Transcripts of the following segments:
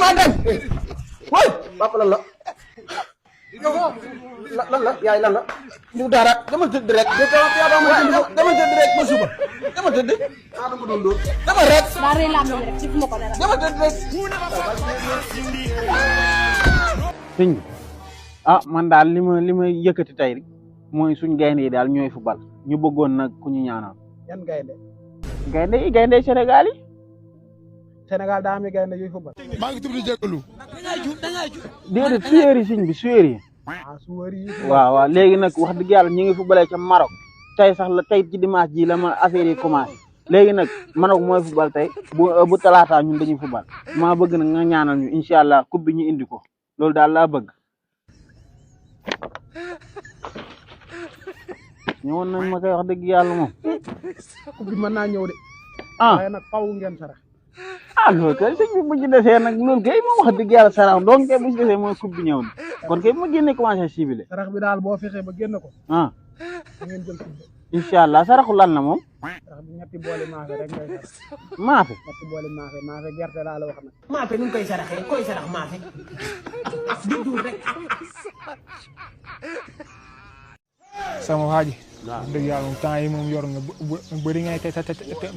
ma dem woy papa lan la lan la yaay lan la du dara dama tëdd rek dama tëdd rek ba suba dama tëdd dama doon dóor dama rek daa rëy laa mel rek ci fu ma ko dara dama tëdd rek sëñ bi ah man daal li ma yëkkati tey rek mooy suñ gaynde yi daal ñooy football ñu bëggoon nag ku ñu ñaanal. yan gaynde gaynde Sénégal yi. Sénégal daa am gaynde yuy football. maa ngi tudd di jégalu. déedéet suyeer yi sëñ bi suyeer yi. waaw léegi nag wax dëgg yàlla ñu ngi footballee ca Maroc tey sax la tey ci dimanche ji la ma affaire yi commencé léegi nag Maroc mooy football tey bu talaataa ñun dañuy football maa bëgg nag nga ñaanal ñu incha allah coupe bi ñu indi ko loolu daal laa bëgg. ñëwoon nañ ma koy wax dëgg yàlla moom. coupe bi mën naa ñëw de. waaye nag faw ngeen sarax. loolu kay sëñ bi bu ci desee nag loolu kay moom wax dëgg yàlla sarax donc kay bu ci desee mooy coupe bi ñëw na kon kay bu ma génnee commencé ciblé. sarax bi daal boo fexee ba génn ko. da ngeen jël coupe bi. incha allah saraxu lan la moom. sarax bi ñetti boole maafe rek ngay sarax. maafe. ñetti boole maafe gerte laa la wax nag. maafe nu koy saraxee koy sarax maafe du rek. sama waa ji. waaw dëgg yàlla moom temps yi moom yor nga bëri ngay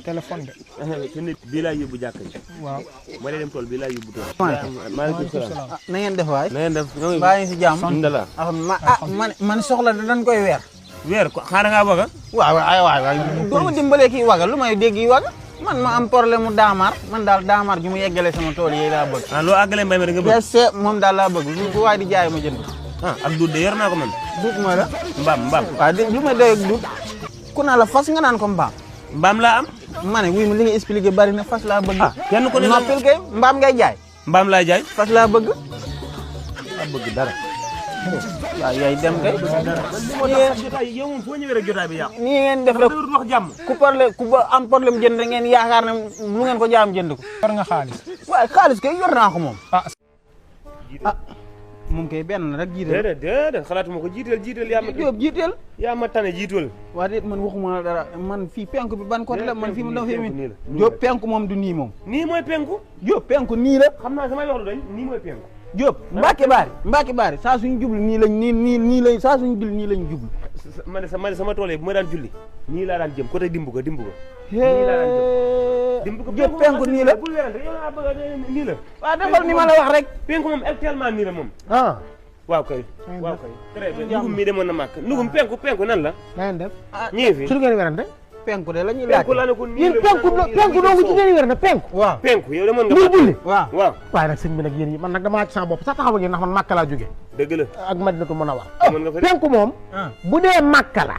téléphone de. te nit bii laa yóbbu jàkka ji. waaw. ma lay dem tool bii laa yóbbu tool. maaleykum salaam. na ngeen def waay. na ngeen def baa ngi si jàmm. alhamdulilah. man soxla da dañ koy weer. weer ko xaaral ngaa waga. waaw. doo ma dimbalee kii waga lu may dégg yi waga. man ma am problème mu daamar man daal daamar ju mu yeggale sama tool yi laa bëgg. loo àggalee mbay mi da nga bëgg. kese moom daal laa bëgg lu waay di jaay ma jënd. ak duud de yor naa ko man. duud mooy la. mbaam. waaw lu may doy ak duud. ku naa la fas nga naan ko mbaam. mbaam laa am. ma ne wuy ma li nga expliqué bari na fas laa bëgg. kenn ku ne la noppil kay mbaam ngay jaay. mbaam laa jaay. fas laa bëgg. laa bëgg dara. waaw yaay dem kay. yow moom foo ñëwee rek jotaay bi yàqu. nii ngeen def rek wax jàmm. ku am problème jënd ngeen yaakaar ne lu ngeen ko jaam jënd ko. yor nga xaalis. waaye xaalis kay yor naa ko moom. moom kay benn rek jiital. déedéet xalaatuma ko jiital yaa ma. Jóob jiital. yaa ma tane jiital. waa déet man waxuma dara man fii penku bi ban côté la man fii mu dafa fi Jóob penku moom du nii moom. nii mooy penku. Jóob penku nii la. xam naa samay wax lu dañ nii mooy penku. Jóob Mbacke Bari saa suñu jublu nii lañ nii lañ saa suñu jublu nii lañ jublu. man sama tool yi bu ma daan julli nii laa daan jëm côté dimbu ko. Jóob penku nii la. bul werante yow naa bëgg nii la. waaw defal ni ma la wax rek. penku moom actuellement nii la moom. waaw kay. très bien ndugum mii demoon na màkk ndugum penku nan la. na ngeen def. ñëwee fi su ngeen werante. penku de la ñuy laaj. penku laa ne ko nii yéen penku doogu ci ngeen werante penku. waaw penku yow demoon nga. muy julli. waaw. waaye nag sëñ bi nag yéen man nag damaa ci sama bopp sax taxaw ngeen ndax man Màkka laa jóge dëgg la ak Madinatu Munawwara. demoon nga fa penku moom. bu dee Màkka la.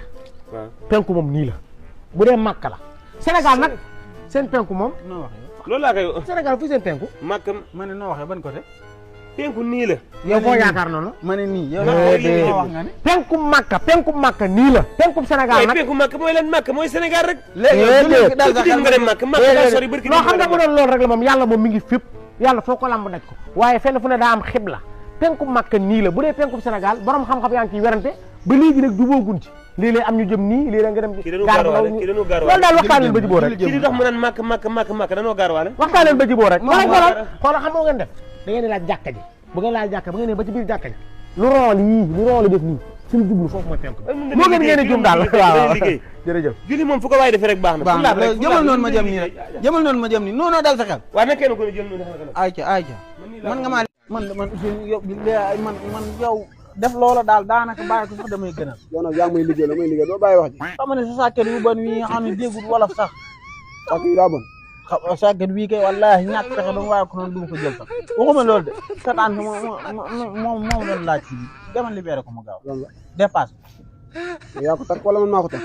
waaw penku moom nii la. bu dee Màkka la. Sénégal nag seen penku moom. noo waxee. loolu laa koy. Sénégal fu seen penku. màkk ma ne noo waxee ban côté. penku nii la. yow foo yaakaar noonu. ma ne nii yow wax nga ne. penku Màkka nii la. penku Sénégal nag penku màkk mooy lan màkk mooy Sénégal rek. léegi daal nga dem màkk daa sori barki. non xam nga bu doon loolu rek la moom yàlla moom mi ngi fépp yàlla foo ko lamb daj ko waaye fenn fu ne daa am xibla penku Màkka nii la bu dee penku Sénégal borom xam-xam yaa ngi ciy werante ba léegi nag jubóogun ci léeg-léeg am ñu jëm nii léeg-léeg nga dem loolu daal waxtaan leen ba jiboo rek kii di dox mu naan màkk danoo gaarwaale waxtaan leen ba jiboo rek xoolal xam nga ngeen def da ngeen di laaj jàkka ji bu ngeen laaj jàkka ba ngeen ne ba ci biir jàkka ji lu rool def nii suñu jublu foofu mooy penku moo gën ngeen a jum daal waaw jërëjëf julli moom fu ko waay defee rek baax na jëmal noonu ma jëm nii rek jëmal noonu ma jëm nii noonu dal sa xel waaw na kenn ko ne jël noonu ayca man nga maa man yow def loola daal daanaka bàyyi ko sax damay gënal. yow nag yaa ngi may liggéey doo bàyyi wax ji. xam nga ne sa sàkket yu bon wi nga xam ne déggul wolof sax. ak yi daa bon. sàkket wii kay wallaahi ñàkk pexe dama waaye ko noonu du ma ko jël sax waxuma loolu de sa tante moom doon laaj ci bi demal libéré ko mu gaaw. dépasse. yaa ko takk wala man maa ko takk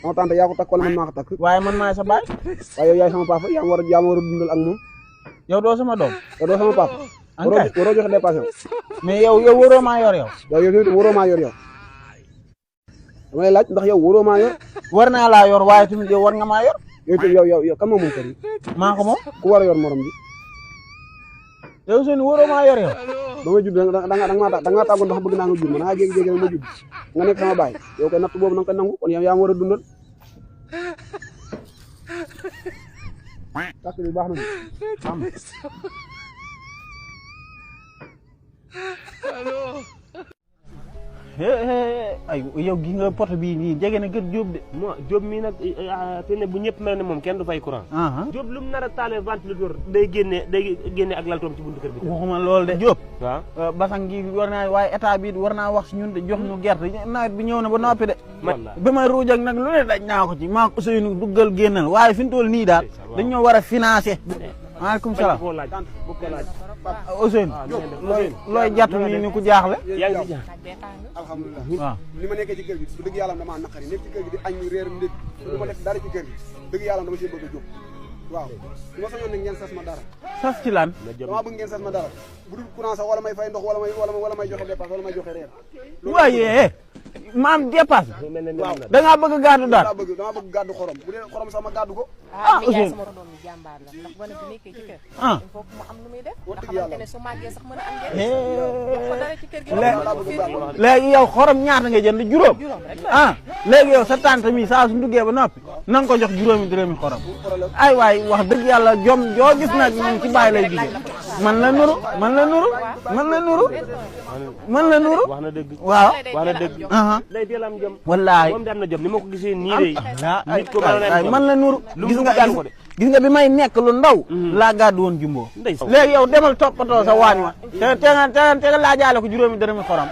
sama tante yaa ko takk wala man maa ko takk. waaye man maay sa baay. waaye yow yaay sama papa yaa ma war a dundal ak moom. yow doo sama doom. yow doo sama papa. waroo joxe dépasse yow. mais yow waroo maa yor yow. yow waroo maa yor yow. dama lay laaj ndax yow waroo maa yor. war naa laa yor waaye tamit yow war nga maa yor. yow kan moom kër yi. maa ko moom. ku war a yor morom bi. yow seen waroo maa yor yow. ba ma judd da nga tàggoon ndax bëgg naa nga judd ma da ngaa jékki-jékki ma judd nga nekk sama baay yow koy natt boobu na nga koy nangu kon yow yaa ma war a dundal. tàkk bi baax na ay yow gi nga poto bii nii jege na kër Diop de. moi Diop mii nag fi ne bu ñëpp mel ne moom kenn du fay courant. Diop lu mu nar a taalee ventilateur day génne ak laltoom ci buntu kër bi. waxuma lool de Diop. waaw basang gi war naa waaye état bi war naa wax si ñun de jox ñu gerte nawet bi ñëw na ba noppi de. ba ma ruuj ak nag lu ne daj naa ko ci maa ko Ousseynou duggal génnal waaye fi mu toll nii daal dañoo war a financer. maaleykum salaam Ousseynou looy jàtt nii ni ku jaaxle. yaa ngi si alhamdulilah waaw li ma nekkee ci kër gi bu dëgg yàlla damaa naqari nekk ci kër gi di añ réer ndékk du ma def dara ci kër gi dëgg yàlla dama see bëgg a jóg waaw su ma sañoon nag ngeen sas ma dara sas ci lan damaa bëgg ngeen sas ma dara bu dul courant sax wala may fay ndox wala may joxe dépasse wala may joxe reer waaye maam dépasse waaw da ngaa bëgg gàddu daal dama bëgg gàddu xorom bu dee xorom sax ma gàddu ko mi jaay sama doom bi jàmbaar la ndax gone bu nekkee ci kër il faut que mu am lu muy def nga xamante ne su màggee sax mën a am njëriñ ko dara ci kër gi léegi yow xorom ñaata nga jënd juróom léegi yow sa tante mi saa su duggee ba noppi na nga ko jox juróomi dërëmi xorom ay waay wax dëgg yàlla jom joo gis nag moom ci bàyyi lay jugee man la nuru wax na dëgg waaw wax na dëgg lay teel am jom wallaay moom de am na jom ni ma ko gisee nii de nit ko man la nuru gis nga bi may nekk lu ndaw laa gàddu woon jumbo léegi yow demal toppatoo sa waañ wa te nga laajaale ko juróomi dërëmi xorom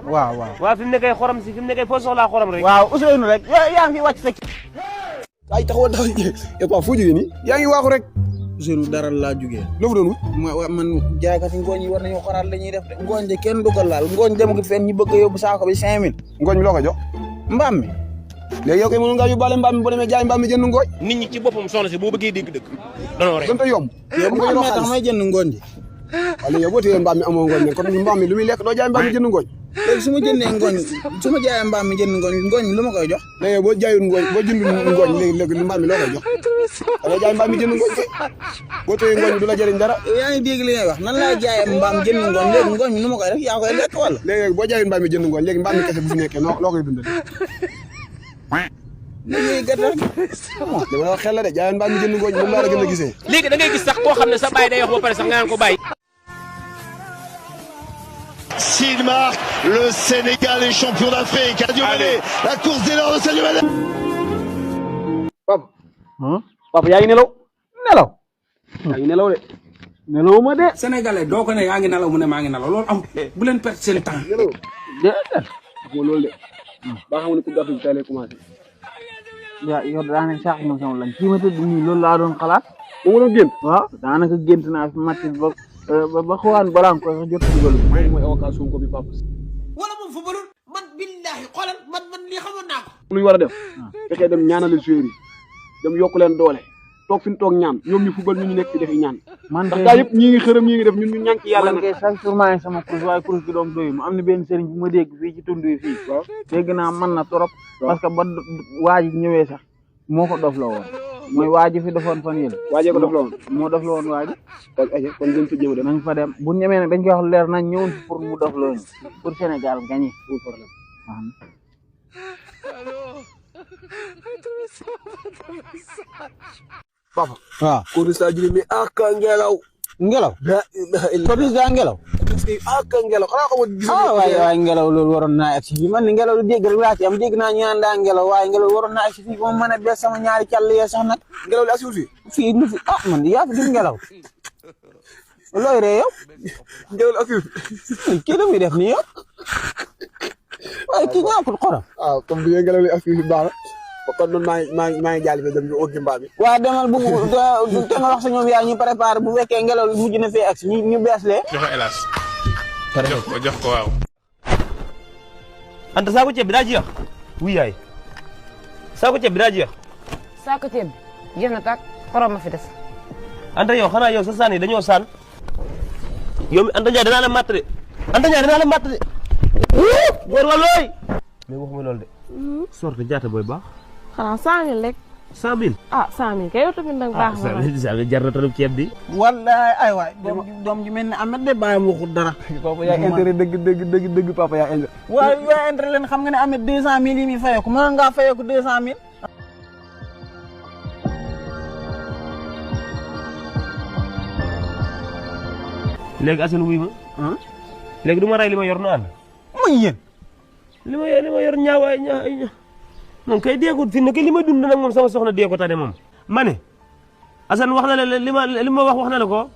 waaw fi mu nekkee xorom si fi mu nekkee foo soxlaa xorom rek waaw Ousseynou rek yaa ngi fi wàcc sa ay taxawal pa foo jógee nii yaa ngi waaxu rek Ousseynou dara laa jógee loo fa doon wut man jaaykati ngooñ yi war nañu xoraat la ñuy def de ngooñ de kenn du ko laal ngooñ dem ko fenn ñu bëgg a yóbbu saako bi 5000 ngooñ mi loo ko jox mbaam mi léegi yow kay mënoon ngaa yóbbaale mbaam mi boo demee jaay mbaam mi jënd ngooñ nit ñi ci boppam soxna si boo bëggee dégg dëgg danoo rek gën ta yomb yow mbaam mi tax may jënd ngooñ ji waaw léegi yow boo téyee mbaam mi amoo ngooñ ne kon mbaam mi lu muy lekk doo jaay mbaam mi jënd ngooñ léegi su ma jëndee ngooñ su ma jaayee mbaam mi jënd ngooñ lu ma koy jox léegi yow boo jaayul ngooñ boo jëndul ngooñ léegi mbaam mi loo koy jox da ngay jaay mbaam mi jënd ngooñ kay boo téyee ngooñ mi du la jëriñ dara yaa ngi dégg li ngay wax nan laa jaayee mbaam jënd ngooñ léegi ngooñ mi nu ma koy def yaa koy lekk wala léegi boo jaayul mbaam mi jënd ngooñ léegi mbaam mi kese bu fi nekkee loo koy dundal léegi gàttal dama wax xel la de jaayul mbaam mi jënd ngooñ moom laa la gën a gisee léegi da ngay gis sax koo xam ne sa bàyyi day wax ba pare sax nga naan ko bàyyi S'il marque, le Sénégal est champion d'Afrique. Sadio Mané, la course des Lords de Sadio Mané. Papa yaa ngi nelaw yaa ngi nelaw de nelaw ma de Sénégalais doo ko ne yaa ngi nelaw mu ne maa ngi nelaw loolu am bu leen perte seen temps. moo loolu de ba xam ne Coupe d'Afrique tey lay commencé yow daanaka sax ma sama lañ kii ma tëdd nii loolu laa doon xalaat ba ma doon génn waaw daanaka gént naa fi matin ba xawaan balaa nga koy sax jot dugal mooy occasion ko bi papa wala moom fu balul man billahi xoolal man lii xamoon naa ko. lu ñu war a def fekkee dem ñaanal joueurs yi dem yokk leen doole toog fi ñu toog ñaan ñoom ñu football ñu nekk fi defi ñaan ndax gaa yëpp ñii ngi xërëm ñii ngi def ñun ñu ñaan ci yàlla man kay chaque jour maa ngi sama kurus waaye kurus gi doom doyu mu am na benn sëriñ bu ma dégg fii ci tund yi fii dégg naa mën na trop parce que ba waa ji ñëwee sax moo ko dof la woon mooy waa ji fi defoon fan yële waajee ko dof la woon moo dof la woon waa ji kon gën fa jéem a dem nañ fa dem bu ñemee nag dañ koy wax leer nañ ñëwoon fi pour mu dof la woon pour Sénégal gagné problème papa waaw Kodisa jili mi ak ngelaw Kodisa ngelaw ak ngelaw xanaa xamoo gis waaye ngelaw loolu waroon naa egsi fii man ni ngelaw lu dégg rek laa ci am dégg naa ñu naan daa ngelaw waaye ngelaw waroon naa egsi fii moom mën a bees sama ñaari càll yee sax nag ngelaw li asiwul fii lu fi man di yaa fi gis ngelaw looy ree yow ngelaw li asiwul kii la muy def nii yow waaye kii ñaakul xorom waaw comme bi ngelaw li asiwul baax na kon noonu maa ngi jàll bi dem ñu oggi mbaam mi waaw demal bu te nga wax sa ñoom yaa ñu préparé bu fekkee ngelaw li mujj na fee agsi ñu bees lee jox ko hélas jox ko waaw Anta saako ceeb bi daa jeex wuy yaay saako ceeb bi daa jeex saako ceeb bi jeex na tàkk xorom ma fi des Anta yow xanaa yow sa saan yi dañoo saan yow mi Anta Ndiaye danaa la matt de Anta Ndiaye danaa la matt de góor wa looy mais waxuma loolu de sorte jaata booy baax xanaa 100000 rek 100000 ah 100000 kay yow tamit nag baax na 100000 jar na trop ceeb bi wallaay ay waay doom ji mel ni Ahmed de bàyyam waxul dara papa yaa intérêt dëgg papa yaa intérêt waaw yaa intérêt leen xam nga ne Ahmed 200000 yi muy fayeeku mënoon ngaa fayeeku 200000 léegi Assane wuy ma léegi du ma rey li ma yor nu ànd muy yéen li ma yor ñaawaay moom kay deekut fi ne li ma dund nag moom sama soxna dee ko tane moom. ma ne Assane wax na la li ma wax na la ko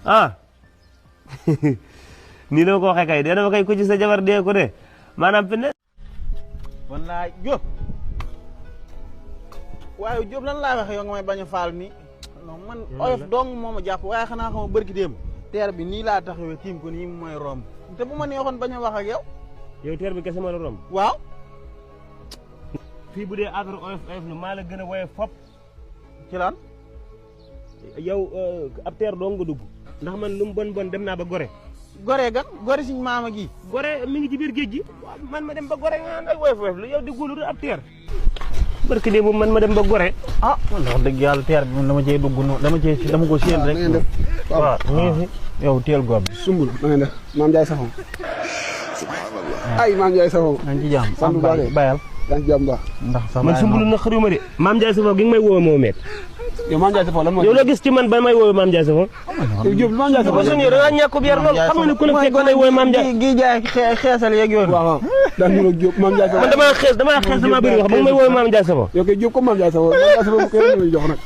ah nii la ma ko waxee kay dee dama kay ko ci sa jabar dee ko de maanaam fi ne. wallaay Diop waaye Diop lan laa waxee yow nga may bañ a faal nii non man oyof dong moo ma jàpp waaye xanaa xam nga bërki démb teer bi nii laa taxawee tiim ko nii mooy romb te bu ma neexoon bañ a wax ak yow. yow teer bi kese ma la romb. waaw. fii bu dee affaire oyof la maa la gën a woyof fop ci lan. yow ab teer dong nga dugg ndax man lu mu bon dem naa ba Gore. Gore gan Gore suñ maama gi. Gore mi ngi ci biir géej gi man ma dem ba Gore nga ay woyof lu yow di góolu ab teer. barke de moom man ma dem ba Gore. ah man wax dëgg yàlla teer bi moom dama cee dugg dama ko séen rek. waaw mi ngi fi yow teel góob bi. sumbul na ngeen def Maam Ndiaye Savon. ay Maam Ndiaye Savon. maa ngi ci jàmm sant bu baax de bayal. yaa ngi ci jàmm baax. ndax sa man sumbulu na xëriwuma de. Maam Ndiaye Savon gi nga may woo moo meet. yow Maam Ndiaye Savon lan moo. yow loo gis ci man ba may woo Maam Ndiaye Savon. yow Diop Maam Ndiaye Savon. yow da ngaa ñàkk bi yar lool xam nga ne ku la fekk may woo Maam Ndiaye. gi jaay xeesal yeeg yoon. waaw daan ñu Diop Maam Ndiaye Savon. man damaa xees damaa bëri wax ba nga may woo Maam Ndiaye Savon. yow kay Diop comme Maam Ndiaye Savon Maam Ndiaye Savon bu kenn lay jox nag.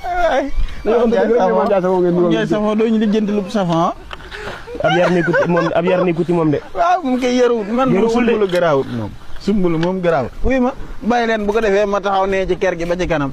Maam Ndiaye Savon ngeen Ndiaye Savon doo ñu lijjanti lu savon. ab yar nekkut ci moom de. waaw mu koy yaruwut man sumbulu garaawut moom sumbulu moom garaawut. wuy ma bàyyi leen bu ko defee ma taxaw nee ci kër gi ba ci kanam.